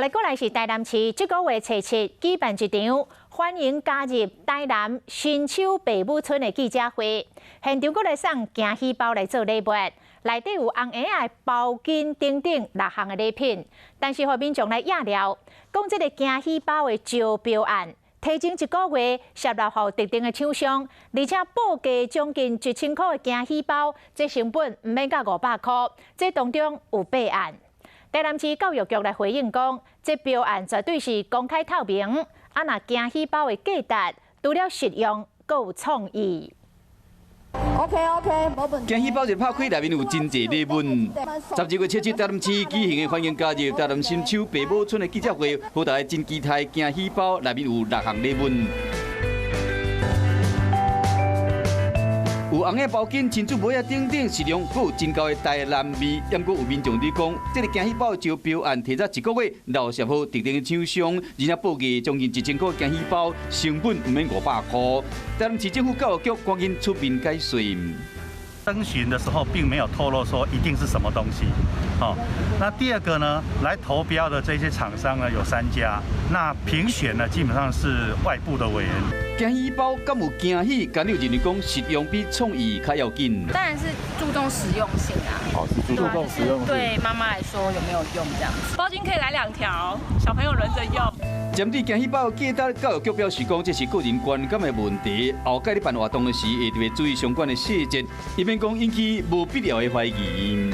來過來是台南市，這個月初七舉辦一場歡迎加入台南新手爸母村的記者會，現場閣來送驚喜包來做禮物，內底有紅嬰仔的包巾等等六項的禮品，但是予民眾來掖料，講這个驚喜包的招標案，提前一個月設立予特定的廠商，而且報價將近1000箍的驚喜包，這成本毋免到500箍，這當中有弊案。台南市教育局來回應講，這標案絕對是公開透明。啊，若驚喜包的價值，除了實用，閣有創意。 OK OK，無問題。驚喜包一拍開，內面有真濟禮物。12月7日，台南市舉行的歡迎加入台南新手爸母村的記者會，予大家真期待驚喜包內面有六項禮物。有紅的包巾、親子帽仔等等，實用，閣有真厚的台南味。毋過有民眾佇講，這个驚喜包的招標案提早一個月，流予特定的廠商，而且報價將近1000箍驚喜包，成本毋免500箍。台南市政府教育局趕緊出面解說。徵詢的時候並沒有透露說一定是什麼東西，哦。那第二個呢，來投標的這些廠商呢有三家，那評選呢基本上是外部的委員。驚喜包敢有驚喜？敢有認為講實用比創意較要緊？當然是注重實用性啊。哦，是注重實用性。對媽媽來說有沒有用這樣子？包巾可以來兩條，小朋友輪着用。針對驚喜包的價值，教育局表示講，這是個人觀感的問題。後擺咧辦活動的時，會特別注意相關的細節，以免講引起無必要的懷疑。